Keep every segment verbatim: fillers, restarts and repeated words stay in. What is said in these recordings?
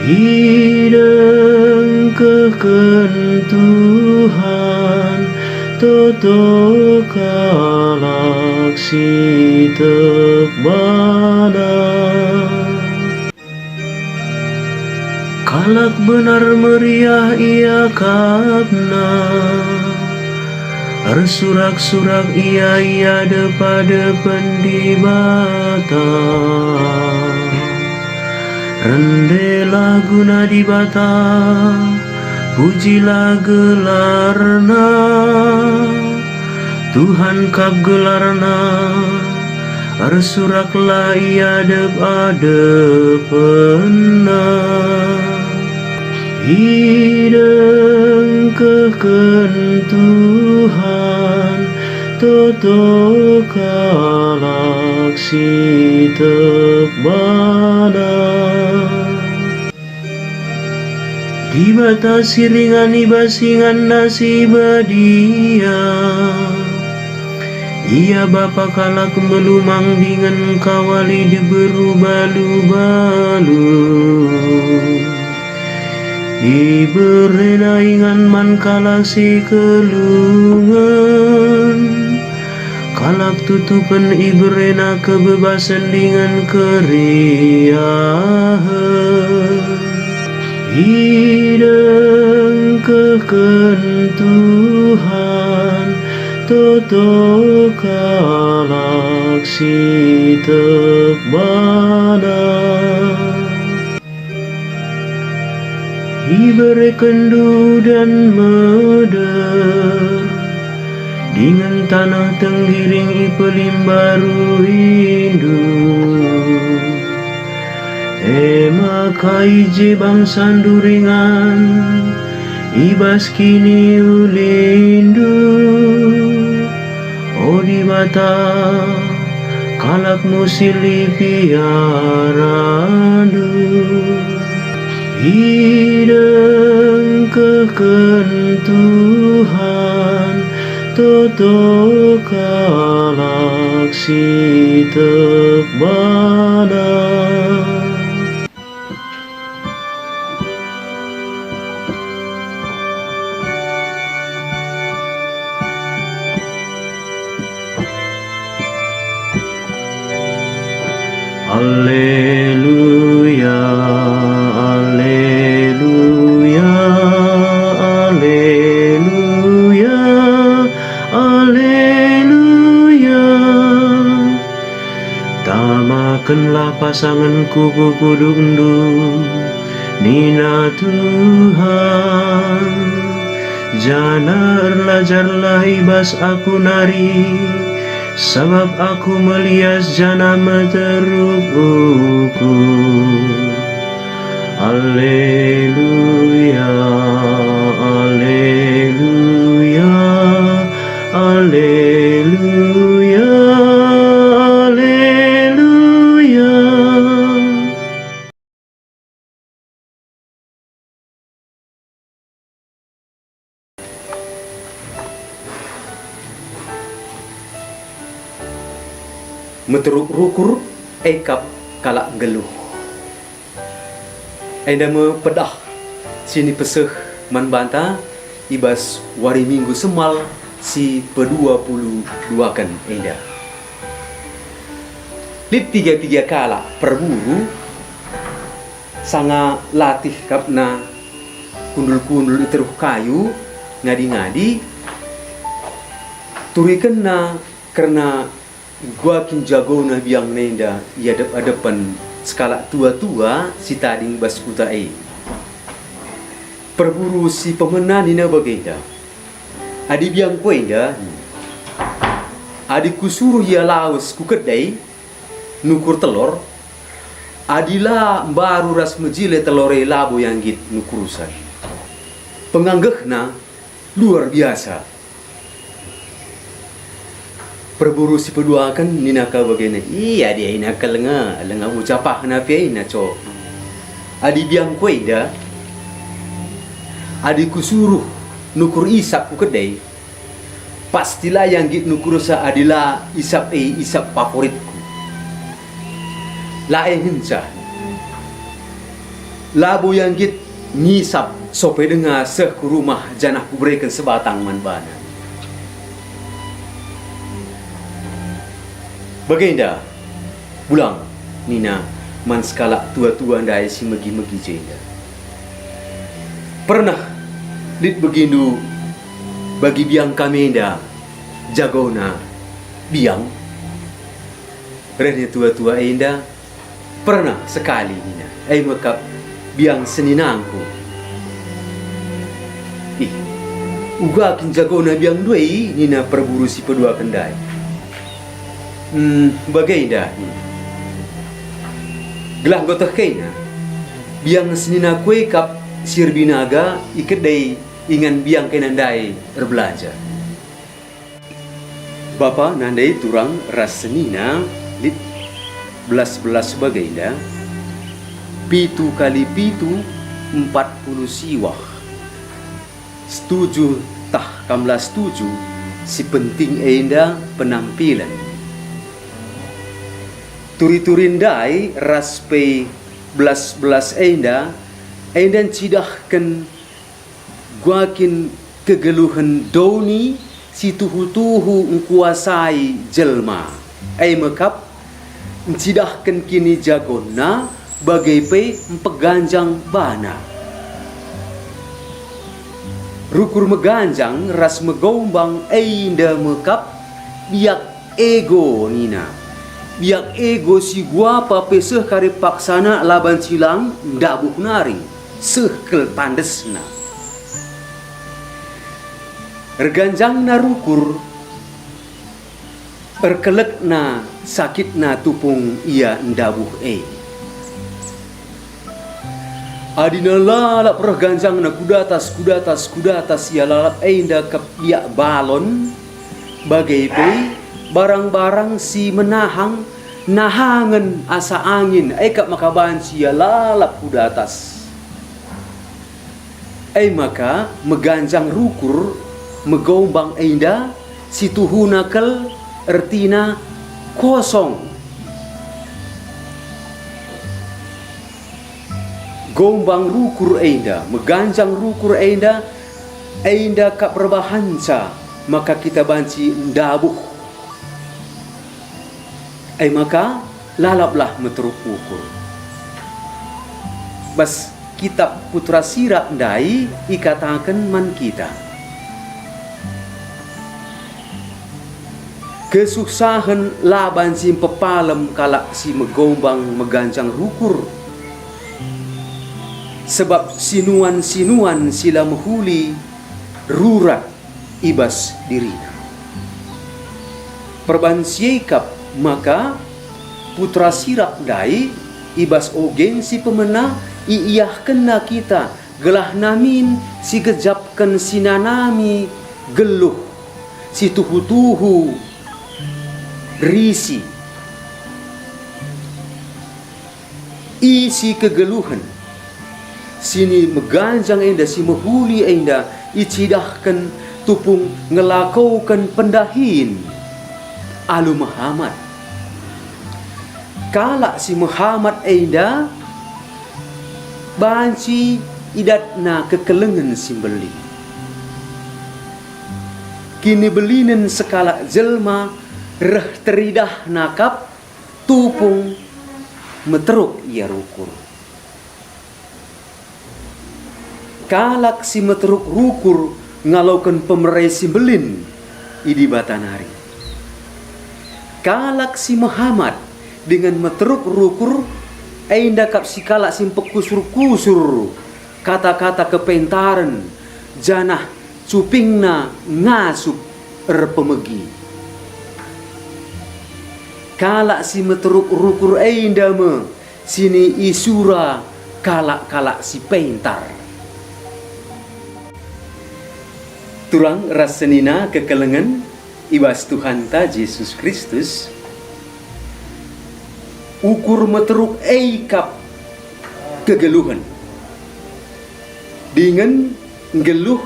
Idengkehken Tuhan toto kalak si tek bana. Kalak benar meriah iakapna, ersurak-surak ia i adep-adepen Dibata. Rendelah guna Dibata, pujilah gelarNa. Tuhan kap gelarNa, ersuraklah i adep-adepenNa. Idengkehken Tuhan toto kalak si tek bana. Dibata si ringan i bas inganNa si badia. Ia bapa kalak melumang dingen kawali diberu balu-balu. IbereNa ingan man kalak si kelungen. Kalak tutupen ibereNa kebebasen dingen keriahen. Idengkehken Tuhan toto kalak si tek bana. Iberekenndu udan medem, dingen taneh tenggiring ipelimbaruindu. E maka i je bangsandu ringan i bas kiniulindu. O Dibata, kalakmu si lipiarandu. Idengkehken Tuhan toto kalak si tek bana. Aleluya, aleluya, aleluya, aleluya. Tamakenlah pasangenku ku kudukndu, nina Tuhan, janah erlajarlah i bas aku nari, sabap aku melias janah meteruk ukur. Aleluya, aleluya, aleluya, aleluya. Meteruk rukur, e kap kalak nggeluh. Enda me pedah si nipeseh man banta i bas wari Minggu Semal si pedua puluh duaken enda. Lit piga-piga kalak perburu, sanga latih kapna kundul-kundul i teruh kayu ngadi-ngadi, turikenna kerna uga kin jagona biang enda i adep-adepen sekalak tua-tua si tading bas kuta e. Perburu si pemena nina bagenda, "Adi biangku enda, adi kusuruh ia lawes ku kedai nukur telor, adi la mbaru ras mejile telor e labo ia nggit nukursa. Penganggehna luar biasa." Perburu si peduaken nina ka bagenda, "Ia dia ina kelenga, lenga ucapahna pe ina co. Adi biangku enda, adi kusuruh nukur isap ku kedai, pasti la ia nggit nukursa adi la isap e isap favoritku. La e ngenca." Labo ia nggit ngisap sope denga seh ku rumah janah kubereken sebatang man bana. Bagenda, bulang, nina man sekalak tua-tua ndai si megi-megi jenda. Pernah lit begindu bagi biang kami enda jagona biang? Reh nina tua-tua enda, pernah sekali nina, e me kap biang seninangku. Ih, uga kin jagona biang ndai? Nina perburu si peduaken ndai. Hmm, bagenda, nina. Gelah enggo teh kena, biang seninaku e kap si erbinaga i kedai ingan biang kena ndai erbelanja. Bapa nandai turang ras senina lit belas-belas bagenda, pitu kali pitu, empat puluh siwah. Setuju tah kam la setuju, si penting enda penampilen. Turi-turi ndai ras pe belas-belas enda, enda ncidahken gua kin kegeluhen doni si tuhu-tuhu ngkuasai jelma, e me kap ncidahken kinijagonna bage pe mpeganjang bana. Rukur meganjang ras megombang enda me kap biak ego nina. Biak ego si guapa pe seh kari paksana la banci lang ndabuh nari, seh kal tandesna. Erganjangna rukur, erkelekna sakitna tupung ia ndabuh e. Adina lalap reh ganjangna ku datas, ku datas, ku datas ia lalap enda kap biak balon, bage pe barang-barang si menahang nahangen asa angin, e kap maka banci ia lalap ku datas. E maka meganjang rukur, megombang enda, si tuhuna kal ertina kosong. Gombang rukur enda, meganjang rukur enda, enda kap erbahanca maka kita banci ndabuh. E maka, lalaplah meteruk ukur. Bas kitab Putra Sirap ndai ikataken man kita, kesusahen la banci mpepalem kalak si megombang meganjang rukur, sebab sinuan-sinuan si la mehuli rurat i bas dirina. Perban si e kap maka Putra Sirap ndai i bas ogen si pemena iiahkenna kita, gelah namin sigejapken si nanami geluh si tuhu-tuhu risi. Isi kegeluhen, si ni meganjang enda, si mehuli enda icidahken tupung ngelakoken pendahin alu mehamat. Kalak si mehamat enda banci idatna kekelengen si mbelin. Kinibelinen sekalak jelma reh teridahna kap tupung meteruk ia rukur. Kalak si meteruk rukur ngaloken pemere si mbelin i Dibata nari. Kalak si mehamat dingen meteruk rukur enda kap si kalak si mpekusur-kusur kata-kata kepentaren, janah cupingna ngasup erpemegi. Kalak si meteruk rukur enda me si ni isura kalak-kalak si pentar. Turang ras senina kekelengen i bas Tuhanta Jesus Kristus, ukur meteruk e kap kegeluhen. Dingen nggeluh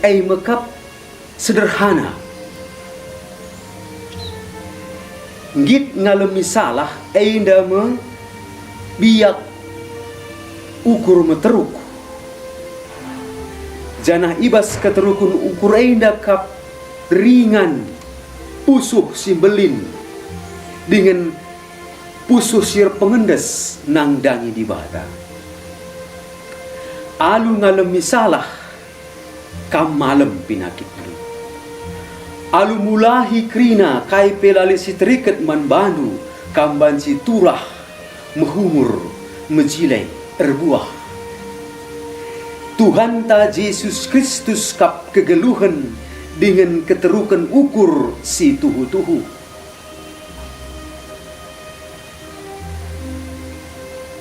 e me kap sederhana. Nggit ngalemi salah enda me biak ukur meteruk. Janah i bas keteruken ukur enda kap ringan pusuh si mbelin dingen pusuh si erpengendes nandangi Dibata. Alu ngalemi salah, kam malem pinakitndu. Alu mulahi kerina kai pe la lit si teriket man bandu, kam banci turah, mehungur, mejile, erbuah. Tuhanta Jesus Kristus kap kegeluhen dingen keteruken ukur si tuhu-tuhu.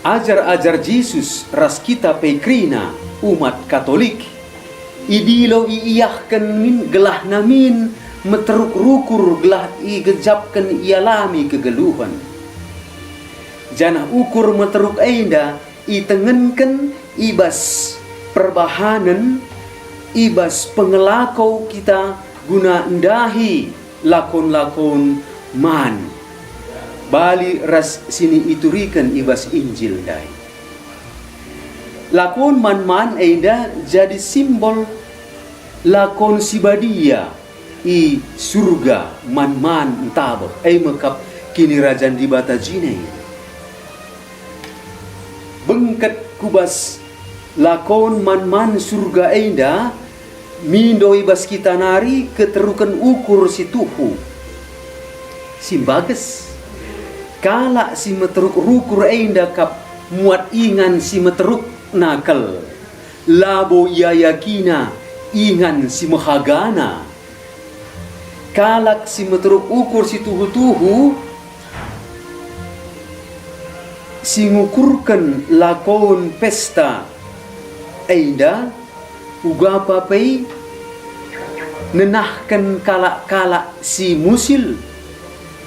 Ajar-ajar Jesus ras kita pe kerina umat Katolik, idilo iiahken min gelah namin meteruk rukur gelah igejapken ialami kegeluhen. Janah ukur meteruk enda itengenken i bas perbahanen, i bas pengelako kita guna ndahi lakon-lakon man, bali ras si niituriken i bas Injil ndai. Lakon man-man enda jadi simbol lakon si badia i Surga man-man ntabeh, e me kap Kinirajan Dibata jine. Bengket ku bas lakon man-man Surga enda, mindo i bas kita nari keteruken ukur si tuhu, si mbages. Kalak si meteruk rukur enda kap muat ingan si meterukna kal, labo iayakina ingan si mehagana. Kalak si meteruk ukur si tuhu-tuhu, si ngukurken lakon pesta enda, uga pe nenahken kalak-kalak si musil,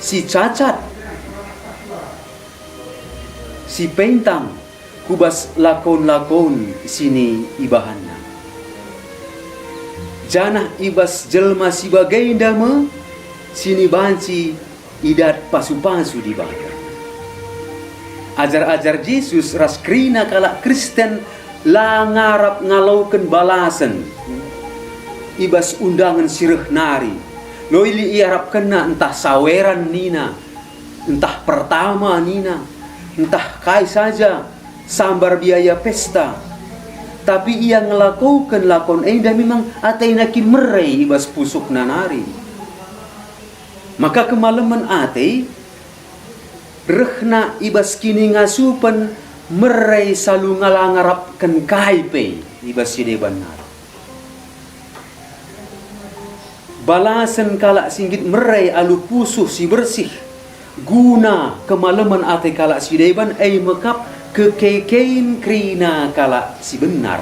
si cacat, si pentang ku bas lakon-lakon si niibahanna. Janah i bas jelma si bagenda me si nibanci idat pasu-pasu Dibata. Ajar-ajar Jesus ras kerina kalak Kristen la ngarap ngaloken balasen i bas undangen si reh nari. La lit iarapkenna ntah saweran nina, ntah pertama nina, ntah kai saja sambar biaya pesta. Tapi ia ngelakoken lakon enda memang atena kin mere i bas pusukna nari. Maka kemalemen ate rehna i bas kiningasupen mere salu ngala ngarapken kai pe i bas si deban nari. Balasen kalak si nggit mere alu pusuh si bersih, guna kemalemen ate kalak si deban, e me kap kekeken kerina kalak si benar.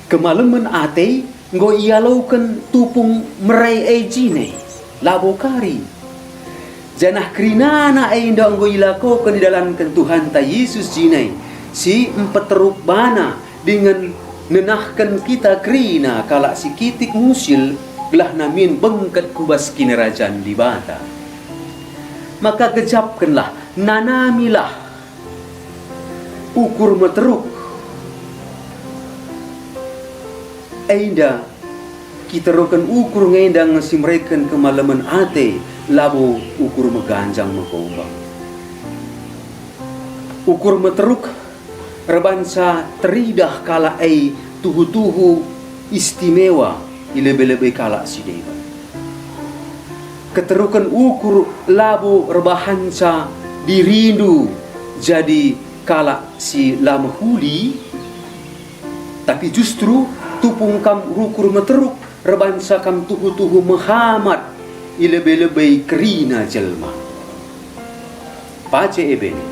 Kemalemen ate enggo ialoken tupung mere e jine, labo kari. Janah kerinana enda enggo ilakoken idalanken Tuhanta Jesus jine, si mpeteruk bana dingen nenahken kita kerina kalak si kitik musil, gelah namin bengket ku bas Kinirajan Dibata. Maka gejapkenlah, nanamilah ukur meteruk enda. Kiteruken ukur nge enda nge si mereken kemalemen ate, labo ukur meganjang megombang. Ukur meteruk erbansa teridah kalak e tuhu-tuhu istimewa i lebe-lebe kalak si deban. Keteruken ukur labo erbahanca dirindu jadi kalak si la mehuli, tapi justru tupung kam rukur meteruk erbansa kam tuhu-tuhu mehamat i lebe-lebe kerina jelma. Pace e bene.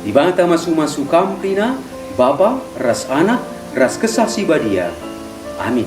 Dibata masu-masu kam kerina, Bapa, ras Anak, ras Kesah Si Badia. Amin.